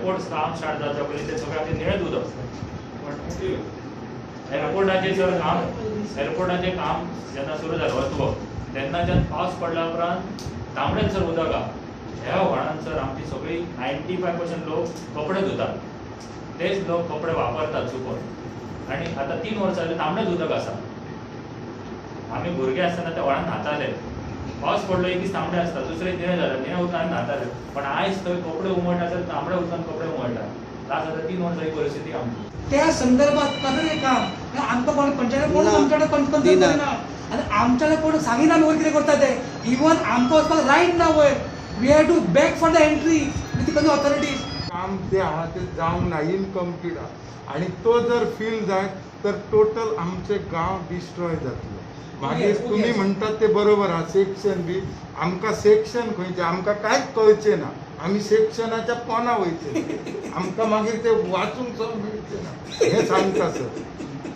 Airport काम start जावच्या पयलीं ते सगळें आमचें निळेंच उदक. पण एअरपोर्टाचें सर काम, एअरपोर्टाचें काम जेन्ना सुरू जालें अर्थवर्क, तेन्नाच्यान पावस पडल्या उपरांत तांबडेच सर उदक आहा. ह्या व्हाळान सर आमची सगळी 95% लोक कपडे धुतात, तेच लोक कपडे वापरतात सुकोवन आनी आतां 3 वर्सां जालीं तांबडेच उदक आसा. आमी भुरगे आसतना त्या व्हाळान न्हाताले. पावस पडलो एक दीस तांबडे आसता, दुसरे निळे जाता. निळे उदकान आमी न्हाताले, पण आयज थंय कपडे उमळटा सर, तांबड्या उदकान कपडे उमळटा. लास्ट आतां 3 वर्सां ही परिस्थिती आमची. त्या संदर्भात कसलें हें काम आमकां कोण पंचायत कोण ना. आमच्याकडे कन्सल्ट दिना. करिना आनी आमच्याकडे कोण सांगिना आमी वयर कितें करता ते. इवन आमकां वचपाक रायट ना वयर. We have to beg for the entry with the authorities. काम जे आहा ते जावंक ना, इनकम्प्लीट आहा आनी तो जर फील जायत तर टोटल आमचे गांव डिस्ट्रॉय जातलो. मागीर तुमी म्हणटात ते बरोबर आहा. सेक्शन बी आमकां सेक्शन खंयचें आमकां कांयच कळचें ना. आमी सेक्शनाच्या पोना वयचे, आमकां मागीर ते वाचूंक सुद्दां मेळचें ना हें सांगता सर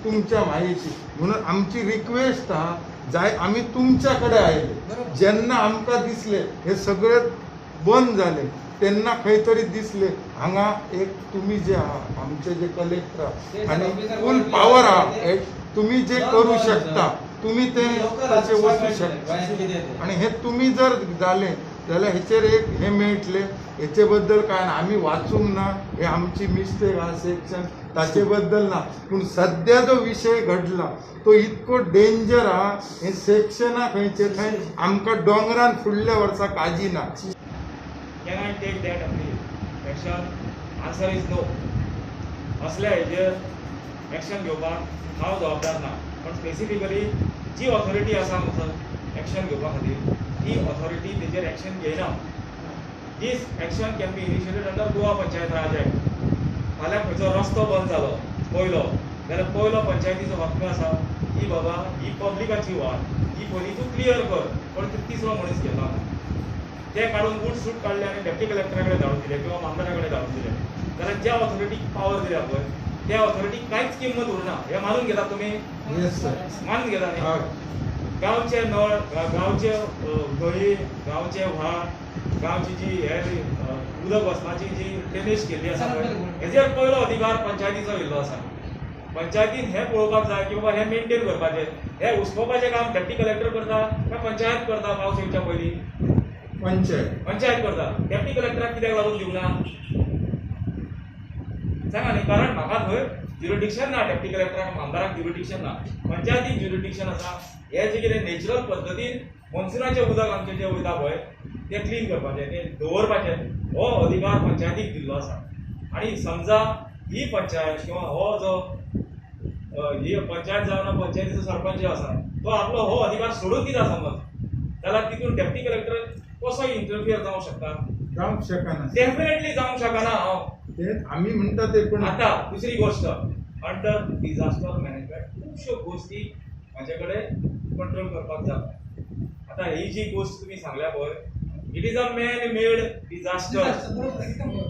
तुमच्या म्हायती. म्हणून आमची रिक्वेस्ट आहा जाय आमी तुमच्या कडेन आयले जेन्ना आमकां दिसले हे सगळे बंद जाले तेन्ना खंय तरी दिसले हांगा एक तुमी जे आहा, आमचे जे कलेक्टर आहा आनी फूल पावर आहा, एक तुमी जे करू शकता तुमी ते तशे वचू शकता. आणि हे तुमी जर जाले जाल्यार हेचेर एक हे मेळटले. हेचे बद्दल काय ना, आमी वाचूंक ना, हे आमची मिस्टेक आहा सेक्शन ताचे बद्दल ना. पूण सद्या जो विशय घडला तो इतको डेंजर आहा, हे सेक्शना खंयचे थंय आमकां दोंगरान फुडल्या वर्सा काजी ना. Can I take that appeal action? Answer is no. असल्या हेजेर एक्शन घेवपाक हांव जबाबदार ना, पण स्पेसिफिकली जी ऑथॉरिटी आसा हांगासर एक्शन घेवपा खातीर, ती ऑथॉरिटी तेजेर एक्शन घेयना. This action can be initiated under Goa Panchayat Raj Act. फाल्यां खंयचो रस्तो बंद जालो पयलो जाल्यार पयलो पंचायतीचो हक्क आसा की बाबा ही पब्लिकाची वाट, ही पयलीं तूं क्लियर कर. पण तिसरो मनीस घेता ते काडून उठ सूट काडले आनी डेप्टी कलेक्टरा कडेन धाडून दिले किंवा मामलेदारा कडेन धाडून दिले जाल्यार ज्या ऑथॉरिटीक पावर दिल्या पळय त्या ऑथॉरिटीक कांयच किंमत उरना. हें मानून घेतात तुमी? Yes sir. मानून घेता न्ही? हय. गांवचे नळ, गांवचे घळी, गांवचे व्हाळ, गांवची जी हे उदक वचपाची जी ड्रेनेज केल्ली आसा पळय, हेजेर पयलो अधिकार पंचायतीचो येयल्लो आसा. पंचायतीन हें पळोवपाक जाय की बाबा हें मेंटेन करपाचें. हें उसपोवपाचें काम डेप्टी कलेक्टर करता काय पंचायत करता पावस येवच्या पयलीं? पंचायत. पंचायत करता. डेप्टी कलेक्टराक कित्याक लागून दिवंक ना सांगा न्ही. कारण म्हाका थंय ज्युरिडिक्शन ना. डेप्टी कलेक्टराक, आमदाराक ज्युरिडिक्शन ना, पंचायतीक ज्युरिडिक्शन आसा. हे जे कितें नॅचरल पद्दतीन मॉन्सुनाचें उदक आमचें जें वयता पळय तें क्लीन करपाचें, तें दवरपाचें, हो अधिकार पंचायतीक दिल्लो आसा. आनी समजा ही पंचायत किंवा हो जो ही पंचायत जावन पंचायतीचो सरपंच जो आसा तो आपलो हो अधिकार सोडून दिता समज जाल्यार तितून डेप्टी कलेक्टर कसो इंटरफियर जावंक शकता? जावंक शकना. डेफिनेटली जावंक शकना हांव. ते आमी म्हणटा ते पण आता दुसरी गोष्ट, अंडर डिझास्टर मॅनेजमेंट खुबश्यो गोष्टी म्हाजे कडेन कंट्रोल करपाक जाता. आता ही जी गोष्ट तुम्ही सांगल्या पळय, it is a man made disaster,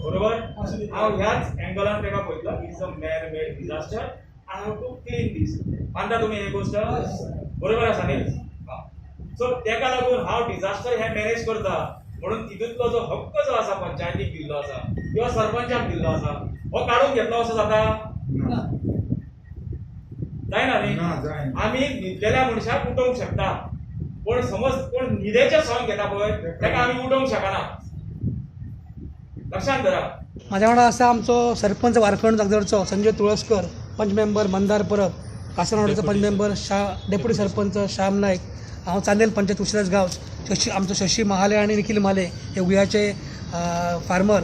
बरोबर? हांव ह्याच अँगलान ताका पळयतलो. It is a man made disaster, I have to clean this. मानता तुमी ही गोष्ट बरोबर आसा न्ही? सो तेका लागून हांव डिझास्टर हे मॅनेज करता म्हणून तितूंतलो जो हक्क जो आसा पंचायतीक दिल्लो आसा किंवा सरपंचाक दिल्लो आसा, हो काडून घेतलो असो जाता? ना. जायना न्ही? ना, जायना. आमी न्हिदलेल्या मनशाक उठोवंक शकता, पण समज कोण न्हिदेचें सोंग घेता पळय ताका आमी उठोवंक शकना. लक्षात धरा. म्हाज्या वांगडा आसा आमचो सरपंच वारखंड जागदरचो संजय तुळसकर, पंच मेंबर मंदार परब, कासरवाडीचो पंच मेंबर शा डेप्युटी सरपंच श्याम नाईक, हांव चांदेल पंचायत तुळशीदास गांवस, शशी, आमचो शशी महाले आनी निखील महाले हे उयाचे फार्मर.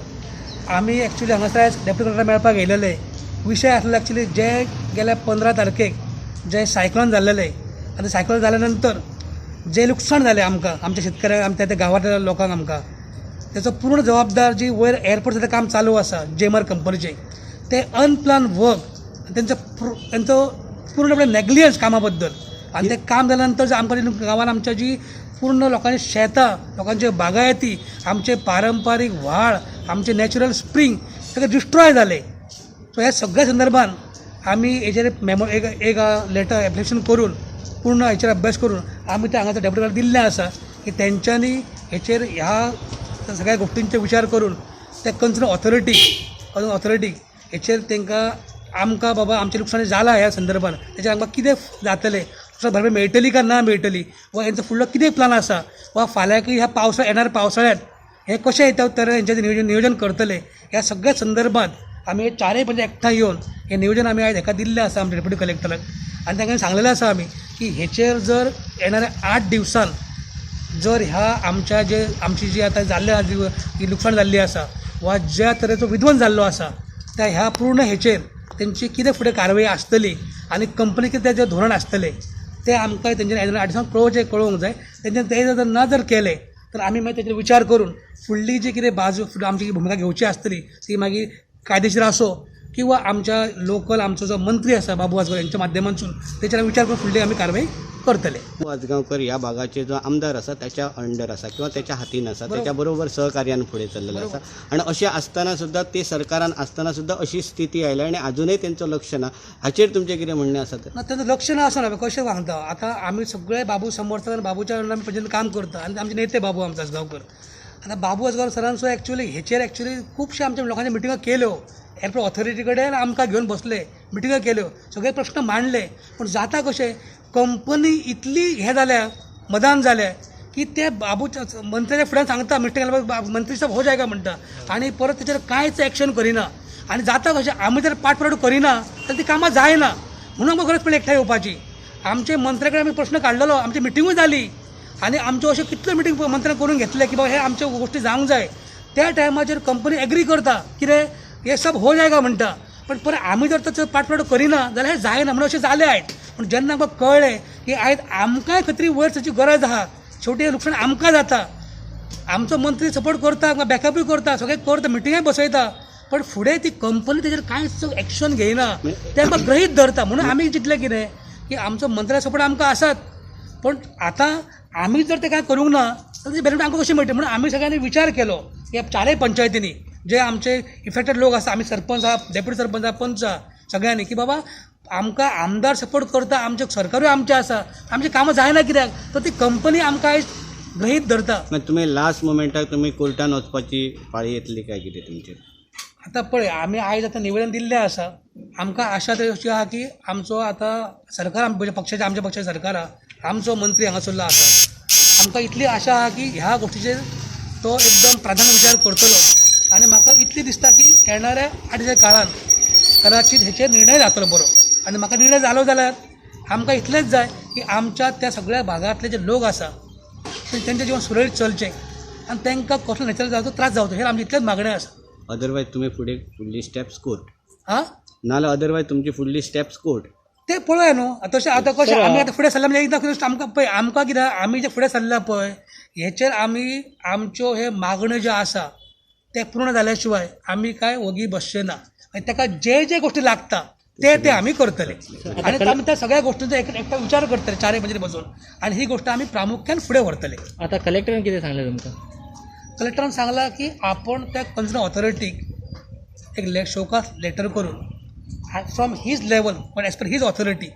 आमी एक्चुली हांगासर आयज डेप्युटी कलेक्टर मेळपाक येयलेले. विशय आसलेलो एक्चुली जे गेल्या 15 तारखेक जे सायक्लोन जाल्लेले आनी सायक्लोन जाल्या नंतर जे लुकसाण जालें आमकां, आमच्या शेतकऱ्यांक, आमच्या त्या गांवांतल्या लोकांक आमकां, तेचो पूर्ण जबाबदार जी वयर एअरपोर्ट सद्या काम चालू आसा जेमर कंपनीचें, ते अनप्लान वर्क, तेंचो पूर्णपणे नेग्लियन्स कामा बद्दल. आनी तें काम जाल्या नंतर जे आमकां गांवांत आमच्या जी पूर्ण लोकांची शेतां, लोकांच्यो बागायती, आमचे पारंपारीक व्हाळ, आमचे नॅचरल स्प्रींग सगळे डिस्ट्रॉय जाले. सो ह्या सगळ्या संदर्भान आमी हेजेर मेमो एक एक लेटर एप्लिकेशन करून, पूर्ण हेचेर अभ्यास करून आमी ते हांगासर डेप्युटी दिल्लें आसा की तेंच्यांनी हेचेर ह्या सगळ्या गोश्टींचो विचार करून ते कन्सर्न ऑथॉरिटी ऑथॉरिटीक हेचेर तांकां आमकां बाबा आमचें लुकसाण जालां ह्या संदर्भान तेचेर आमकां कितें जातलें, लुकसाण भरपाई मेळटली काय ना मेळटली, वा हेंचो फुडलो कितें प्लान आसा, वा फाल्यांकूय ह्या पावसा येणार पावसाळ्यांत हें कशें येता तर हेंचें नियोजन करतले. ह्या सगळ्या संदर्भात आमी चारय पंचायत एकठांय येवन हें नियोजन आमी आयज हेका दिल्लें आसा आमच्या डेप्युटी कलेक्टराक, आनी तांकां सांगलेलें आसा आमी की हेचेर जर येणाऱ्या 8 दिवसान जर ह्या आमच्या जे आमची जी आतां जाल्ले आहा ही लुकसाण जाल्ली आसा वा ज्या तरेचो विध्वंस जाल्लो आसा त्या ह्या पूर्ण हेचेर तेंची कितें फुडें कारवाय आसतली आनी कंपनी कितें तेजें धोरण आसतलें तें आमकां तेंच्यानी 8 दिसान कळोवचें कळोवंक जाय. तेंच्यानी तें जर ना जर केलें तर आमी मागीर तेचेर विचार करून फुडली जी कितें बाजू फुडें आमची भुमिका घेवची आसतली ती मागीर कायदेशीर आसो किंवा आमच्या लोकल आमचो जो मंत्री आसा बाबू आजगांवकर यांच्या माध्यमांतसून तेचेर विचार करून फुडली आमी कारवाय करतले. आजगांवकर ह्या भागाचे जो आमदार आसा त्याच्या अंडर आसा किंवा त्याच्या हातीन आसा, त्याच्या बरोबर सहकार्यान फुडें चल्लेलो आसा आनी अशें आसतना सुद्दां ते सरकारान आसतना सुद्दां अशी स्थिती आयल्या आनी आजुनय तेंचो लक्ष ना, हाचेर तुमचें कितें म्हणणें आसा? तर ना, तेंचो लक्ष ना आसना. कशें सांगता, आतां आमी सगळे बाबू समर्थक आनी बाबूच्या आमी पंचायतीन काम करता आनी आमचे नेते बाबू आमचो आजगांवकर. आतां बाबू आजगांवकर सरान सुद्दां एक्चुअली हेचेर एक्चुअली खुबशे आमच्या लोकांच्या मिटिंगो केल्यो, एअरपोर्ट ऑथॉरिटी कडेन आमकां घेवन बसले, मिटिंगो केल्यो, सगळे प्रश्न मांडले. पूण जाता कशें, कंपनी इतली हें जाल्या, मदान जाल्या की ते बाबू मंत्र्याच्या फुड्यान सांगता मिटिंग मंत्री साहेब हो जायगा म्हणटा आनी परत तेचेर कांयच एक्शन करिना. आनी जाता कशें, आमी जर पाठपुरावण करिना जाल्यार ती कामां जायना, म्हणून आमकां गरज पडली एकठांय येवपाची. आमचे मंत्र्या कडेन आमी प्रश्न काडलेलो, आमची मिटिंगूय जाली आनी आमच्यो अश्यो कितल्यो मिटींग मंत्र्यान करून घेतले की बाबा हे आमच्यो गोश्टी जावंक जाय. त्या टायमाचेर कंपनी एग्री करता कितें हे सब हो जायगा म्हणटा, पण परत आमी जर ताचो पाठपुरावण करिना जाल्यार हें जायना म्हणून अशें जालें आयज. पूण जेन्ना आमकां कळ्ळें की आयज आमकांय खंय तरी वयर सरची गरज आहा, शेवटी लुकसाण आमकां जाता, आमचो मंत्री सपोर्ट करता, आमकां बॅकअपूय करता, सगळें करता, मिटिंगाय बसयता, पण फुडें ती कंपनी तेजेर कांयच एक्शन घेयना, तें आमकां गृहीत धरता. म्हणून आमी चिंतलें कितें की आमचो मंत्र्या सपोर्ट आमकां आसात, पण आतां आमी जर तें कांय करूंक ना जाल्यार तेजी बेनिफीट आमकां कशी मेळटली. म्हणून आमी सगळ्यांनी विचार केलो की चारय पंचायतींनी जे आमचे इफेक्टेड लोक आसा, आमी सरपंच आहा, डेप्युटी सरपंच आहा, पंच आहा, सगळ्यांनी की बाबा आमकां आमदार सपोर्ट करता, आमचें सरकारूय आमचें आसा, आमचीं कामां जायना कित्याक तर ती कंपनी आमकां आयज गृहीत धरता. मागीर तुमी लास्ट मोमेंटाक तुमी कोर्टान वचपाची पाळी येतली काय कितें तुमचेर? आतां पळय, आमी आयज आतां निवेदन दिल्लें आसा, आमकां आशा तरी अशी आहा की आमचो आतां सरकार आमच्या पक्षाचें, आमच्या पक्षाचें सरकार आहा, आमचो मंत्री हांगासरलो आसा, आमकां इतली आशा आहा की ह्या गोश्टीचेर तो एकदम प्राधान्य विचार करतलो आनी म्हाका इतली दिसता की येणाऱ्या 8 दिसाच्या काळान कदाचीत हेचेर निर्णय जातलो बरो. आनी म्हाका निर्णय जालो जाल्यार आमकां इतलेंच जाय की आमच्या त्या सगळ्या भागांतले जे लोक आसा तेंचें जिवन सुरळीत चलचें आनी तांकां कसलो नॅचरल जावचो त्रास जावचो, हें आमचें इतलेंच मागणें आसा. अदरवायज तुमी फुडें फुडली स्टेप्स कोर्ट आं, नाल्यार अदरवायज तुमची फुडली स्टेप्स कोर्ट ते पळोवया न्हू. आतां तशें आतां कशें आमी आतां फुडें सरल्या म्हणजे एकदां आमकां पळय, आमकां कितें आमी जे फुडें सरल्या पळय हेचेर आमी आमच्यो हे मागण्यो ज्यो आसा ते पूर्ण जाल्या शिवाय आमी काय वोगी बसचे ना. आनी ताका जे जे गोश्टी लागता ते ते आमी करतले आनी आमी त्या सगळ्या गोश्टींचो एकटा विचार करतले चारय पंचायती बसून, आनी ही गोश्ट आमी प्रामुख्यान फुडें व्हरतले. आतां कलेक्टरान कितें सांगलें तुमकां? कलेक्टरान सांगलां की आपण त्या कन्सर्न ऑथॉरिटीक एक शोकास लेटर करून फ्रॉम his level पण एज पर his authority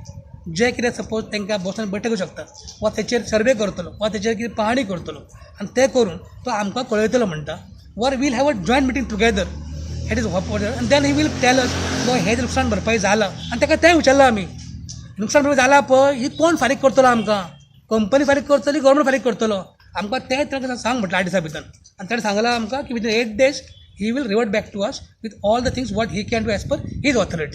जे कितें सपोज तांकां बसून बैठक शकता वा तेचेर सर्वे करतलो वा तेचेर कितें पाहणी करतलो आनी तें करून तो आमकां कळयतलो म्हणटा, or we'll have a joint meeting together it is and then he will tell us बाबा हें नुकसान भरपाई जालां. आनी ताका तें विचारलां आमी, नुकसान भरपाई जालां पळय ही कोण फारीक करतलो आमकां, कंपनी फारीक करतली गव्हर्मेंट फारीक करतलो आमकां, तें ताका सांग म्हटलें 8 दिसां भितर. आनी ताणें सांगलां आमकां की within 8 days he will revert back to us with all the things what he can do as per his authority.